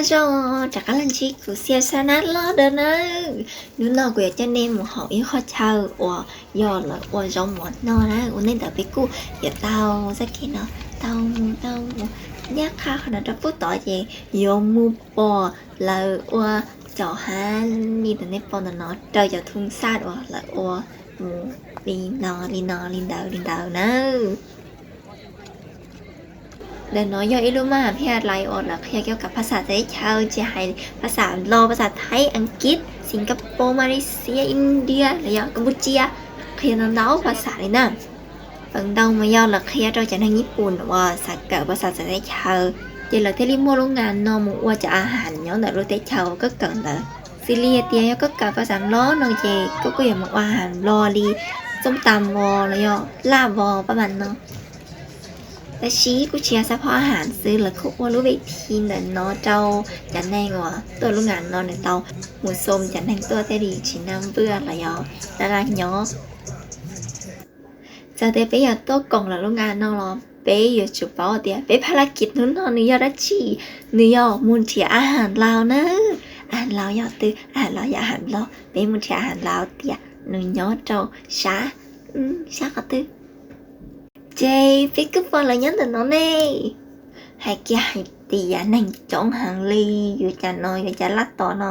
Zoo rov qab los ntsib kuv Xiaj Xab Nab Loj dua nawb. Hnub no kuv yuav coj nej mus hauv ib qhov chaw uas yog lawv ua zaub mov noj na. Ua ntej ntawd peb kuj yuav tau txoj kev no, tau mus tau mus, ncaj qha qhov no rau pub tod ces yuav mus pom lawv ua cov hav li ntawm nej pom ntawm no, raws cov thoob xaj uas lawv ua mus li no li no li ntawd li ntawd na. Ntawm no yog ib lub maj has phij lais uas lawv qhia kiag kav phas xas txawv teb chaws, tsis hais phas xas Nplog, phas xas Thaib, Askiv, Singapore, Malaysia, India los yog Kampuchia, qhia ntau ntau phas xas li na. Feem ntau mas yog lawv qhia rau cov neeg Nyij Pooj uas xav kawm phas xas txawv teb chaws, ces lawv thiaj li muaj lub nga no mus ua cov a has nyob ntawm lub teb chaws koj kawm ntawd. Xws li hais tias yog koj kawm phas xas Nplog no ces koj kuj yuav mus ua a has Nplog li xoob tas vos los yog laj vos pab mas no. Tab sis kuj tsis yog xab phob a has xwb, lawv kuj ua lub ve thi ntawm no rau cov neeg uas tuaj lub nga no nws tau mus xoo cov neeg tuaj thiaj li tsis nag npwj los yog dab laj nyob. Txawm tias peb yuav tuaj koom lawv lub nga no los peb yuav tsum paub tias peb phas laj kiv hnub no nws yog dab tsi, nws yog mus nrhiav a has Nplog na. A has Nplog yog twg? A has Nplog yog a has Nplog, peb mus nrhiav a has Nplog tias nws nyob rau sab, sab qhov twg. Ces peb kuj pom lawv nyob ntawm no ne. Hais kiag hais tias neeg coob heev li, yuav cas no yuav cas laj tos no.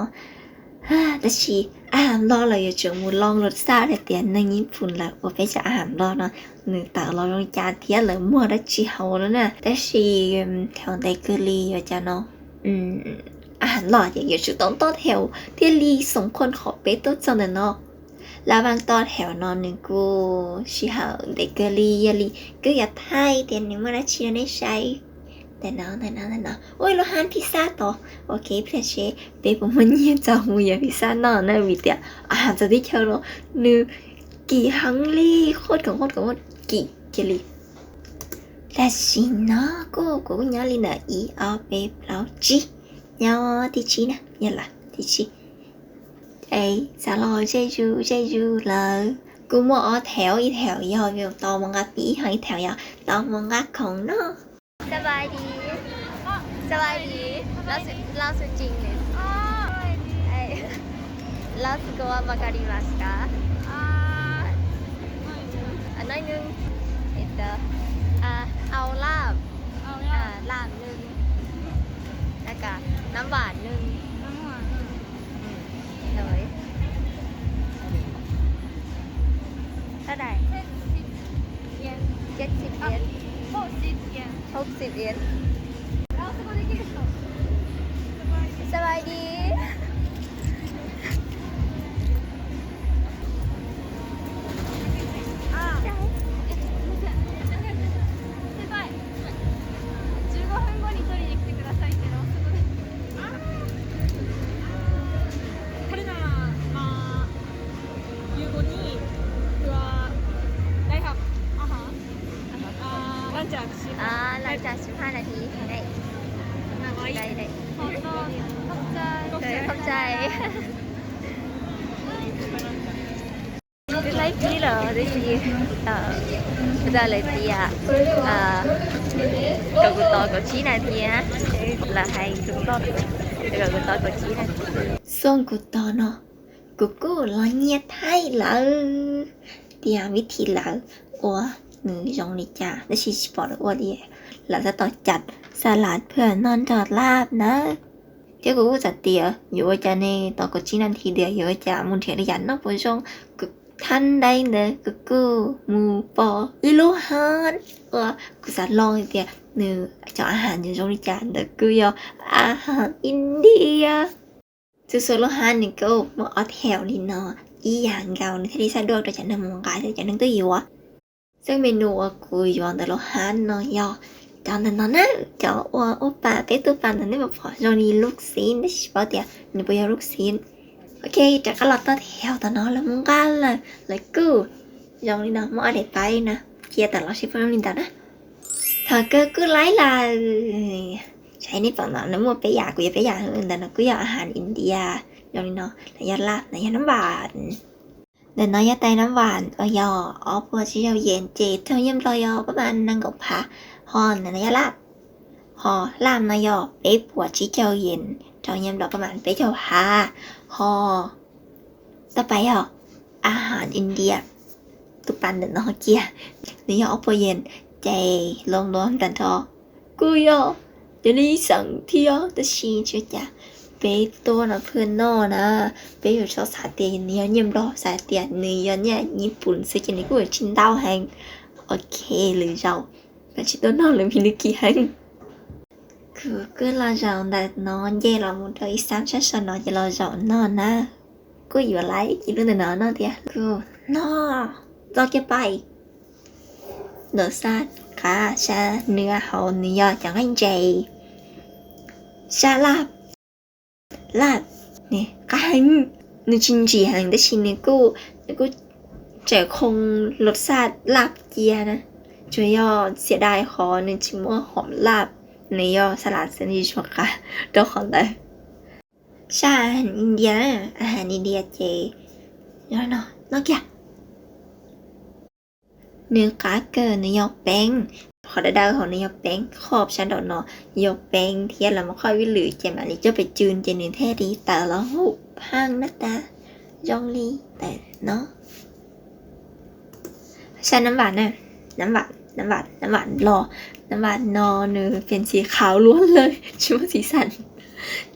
Tab sis a has Nplog lawv yuav tsum mus loo lus xaj hais tias neeg Nyij Pooj lawv ua peb cov a has Nplog no nws tawm los zoo li cas thiab lawv muag dab tsi hauv lawm na. Tab sis thaum ntev kawg li yuav cas no, a has Nplog ces yuav tsum tau toj thev thiaj li xoom khuaj qhov peb tuaj txog ntawm no. Laj vaj toj thev no nws kuj sij hawm ntev kawg li, yog li kuj yuav thaij tias nws muaj dab tsi rau nej saib. Ntawm no, ntawm no, ntawm no, ua ib lub hab phij xaj tod. Ok, peb seb peb puas muaj nyiaj txaus mus yuav phij xaj noj na, vim tias a has txawv teb chaws los nws kim heev li, qhuaj khoom qhuaj khoom qhuaj kim kiag li. Tam sim no kuv kuv kuj nyob li ntawm ib ob peb plaub tsib, nyob thib tsib na, yog lawm thib tsib. Es xav los ze zus ze zus lawm. Kuj muaj ob thev, ib thev yog vim tau mus nqa pib, ho ib thev yog tau mus nqa khoom noj. สบายดี สบายดี ลาวสุจิงเลย ลาวสุกวาบากาดีมาสกา อันน้อยนึง เอตอาเอาลาบ เอาลาบ อ่า ลาบหนึ่ง แล้วก็น้ำหวานหนึ่ง น้ำหวานหนึ่ง อืม เลย เท่าไหร่ เจ็ดสิบเหรียญ เจ็ดสิบเหรียญ หกสิบเหรียญ หกสิบเหรียญ สบายดี 先輩、十五分後に取りに来てくださいって、あそこで。あー、あー、彼なら、まあ、夕ごに、僕は、大学、あはん、あー、ランチはし、あー、ランチはし、はい、はい、はい。本当、本当、本当。 Twb laib pib lawm tab sis, ua cas lawv tias kom kuv tos kaum tsib nas this, lawv hais kom kuv tos kaum tsib nas this. Xoo kuv tos no, kuv kuj los nyiag thaij lawv tias vib thim lawv ua nws zoo li cas, tab sis tsis pom lawv ua li. Lawv tab tom cam xa las phwj noj nrog laj na. Thiab kuv kuj xav tias yuav ua cas ne, tos kaum tsib nas this tias yuav ua cas mus nrhiav li cas noj puas zoo. Kuv thaj ntaib ntawd kuv kuj mus pom ib lub hab uas kuv xav loo tias nws cov a has zoo li cas, ntawd kuj yog a has India. Txhua txhua lub hab nws kuj muaj ob thev li no, ib yam nkaus, nws thiaj li xab duaj rau cov neeg mus nqa thiab cov neeg tuaj yuav. Xeeb menu uas kuv yuav ntawm lub hab no yog cov ntawm no na, cov ua ua pas peb tuaj pas ntawd nej puas pom zoo li lub xib, tab sis tsis paub tias nws puas yog lub xib. Ok, rov qab los toj thev tom no lawv mus nqa lawm, lawv kuj zoo li no, muaj ob daim paib na, cia tawm los seb puas zoo li ntawd na. Thaum kawg kuj laib lawm. Saib nej pom no, nws muaj peb yam, kuv yuav peb yam, ntawm no kuj yog a has India, zoo li no, no yog laj, no yog nab npas. Ntawm no yog tais nab npas uas yog ob puas tsib caug yees, ces thawj nyiaj Nplog yog pab mas nees nkaum phav, ho ntawm no yog laj. Ho laj no yog peb puas tsib caug yen rau nyiaj Nplog, koj mam peb caug hav. Ho toj pais yog a has India, tus pas ntawm no kiag, nws yog ob puas yen, ces loo lua tag nrho kuj yog yog li ib xeem thiab, tab sis tsis ua cas, peb tuaj no pheej noj na. Peb yuav tsis xav tias nws yog nyiaj Nplog, xav tias nws yog nyiaj Nyij Pooj xwb ces nws kuj yuav tsis ntau heev. Ok, lwm zaus mas tsis tuaj noj lawm vim nws kim heev. Kuv kuj los zaum ntawm no nce los mus rau ib xab sab saum no ces los zaum no na. Kuj yuav laiv ib lub ntawm no noj thiab. Kuj noj txoj kiag paib ntawm sab qab, sab nws hauv nws yog cov nqaij ntses, sab laj, laj, nws qab heev, nws tsis ntsim heev tab sis nws kuj, nws kuj tseem khoo los sab laj cia na. Tsuas yog xiam dais qhov nws tsis muaj hom laj, nws yog xab las xwb, nws tsis tshua qab rau qhov ntawd. Sab India, a has India ces no, noj kiag. Nws qab kawg, nws yog peeb, qhov daw daw hauv nws yog peeb, qhov sab nraum no yog peeb thiab, los mus qhov ib lwm ces mam li coj pes tsw ces nws thiaj li tawm los hu phaaj nab tas zoo li ntawm no. Sab nam vam na, nam vam, nam vam, nam vam los, nam vam no nws pheej txi qhauv luaj lawm tsis muaj txiv xav.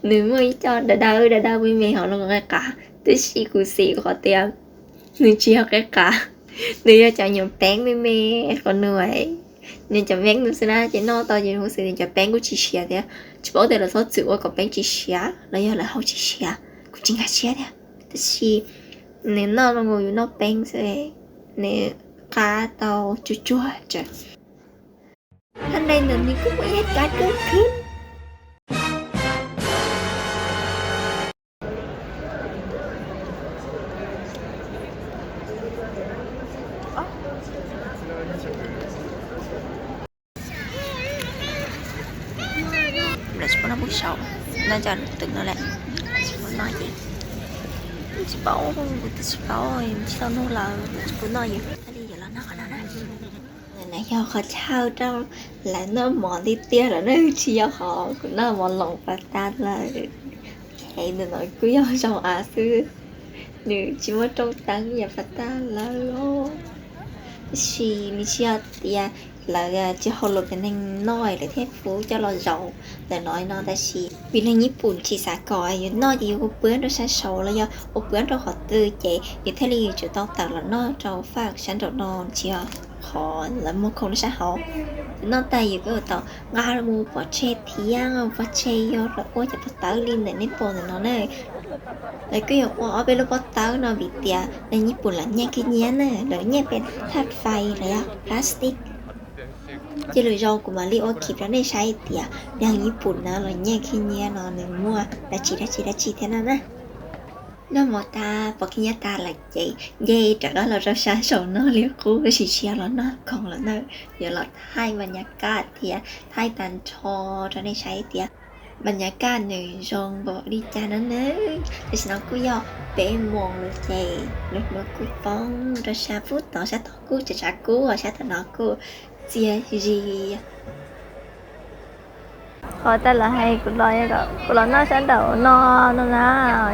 Nws muaj ib co daw daw daw daw me me hauv no nqaij qav, tab sis kuv xav qhov tias nws tsis yog nqaij qav, nws yog cov nyuam peeb me me qhov nws, nws cov peeb nws xwb na, ces noj tau ces kuv xav nws cov peeb kuj tsis siav thiab. Tsis paub tias lawv txhob txwm ua kom peeb tsis siav los yog lawv hau tsis siav, kuv tsis nkag siab thiab. Tab sis nws noj zoo nkaus yus noj peeb xwb, nws qab tau tsuag tsuag tsawv. Hab ntawm no nws kuj muaj ib kab dub khwb. Lawv tsis pub noj pub saum, noj cov twm no lawm. Tsis pub noj ces tsis paub, kuv twb tsis paub, tsis tau nug lawv, tsis pub noj ces thiaj li yuav los noj qhov no na. Ntawm no yog qhov chaw rau lawv noj mov tiag tiag lawm na, tsis yog qhov kuv noj mov loos pas tas lawm. Ntawm no kuj yog zoo av xwb, nws tsis muaj rooj teeb yam pas tas lawm os. Tab sis nws tsis yog tias lawv tsis haum lus cov neeg noj lawv thiaj pub coj los zaum ntawm no no, tab sis vim neeg Nyij Pooj tsis xav kom yus noj ces yus kuj pw rau sab saud los yog ua pw rau qhov twg ces yus thiaj li yuav tsum tau tawm los noj rau faj sab nraum no, tsis yog qhov lawv muag khoom rau sab hauv. Yus noj tas yus kuj yuav tau nqa mus pov tseg thiab, pov tseg yog lawv ua cov pob tawb li ntawm nej pom ntawm no na. Lawv kuj yuav ua ob peb lub pob tawb no vim tias neeg Nyij Pooj lawv nyiaj khib nyiab na, lawv nyiaj pem thaj fais los yog plastic. Ces lwm zaus kuv mam li ua clip rau nej saib tias neeg Nyij Pooj na lawv nyiaj khib nyiab no nws muaj dab tsi dab tsi dab tsi thiab no na. Noj mov tas pom khib nyiab tas lawm ces nce rov qab los rau sab saum no li qub, tab sis tsis yog los noj khoom lawm na, yuav los thaij npa nyas kaj thiab thaij tag nrho rau nej saib tias npa nyas kaj nws zoo npaum li cas no na. Tam sim no kuj yog peb moos lawm ces lub hnub kuj poob rau sab pub tod, sab tod kuj tsav tsav kub, sab tom no kuj txias zis. Qhov tas lawv hais kuv los, kuv los noj sab nraum no no na,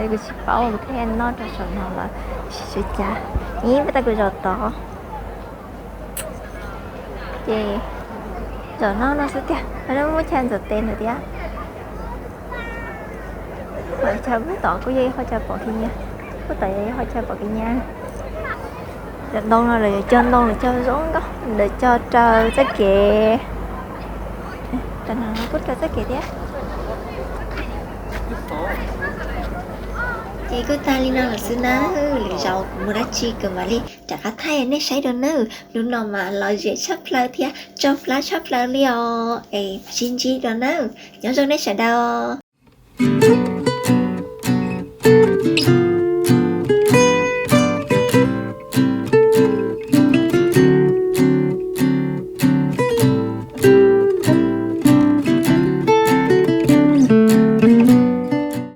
kuv tsis paub kuv thiaj noj rau saum no lawm, tsis tau cas. Ib pliag tas kuv zaum tod. Ces zaum no no xwb tiag, muab chaw ntxuav tes ntawd thiab. Qhov chaw pub tod kuj yog ib qhov chaw pom khib nyiab, pub tod yog ib qhov chaw pom khib nyiab. Cov ntoo no lawv yuav cog ntoo, lawv cog zoo nkauj, lawv cog raws txoj kev. Tam no kuj raws txoj kev thiab. Ces kuj tag li no lawm xwb na, lwm zaus kuv muaj dab tsi kuv mam li rov qab thaij nej saib dua nawb. Hnub no mas lom zem tshaj plaws thiab tsau plab tshaj plaws li os. Es sib ntsib dua nawb, nyob zoo nej sawv daws.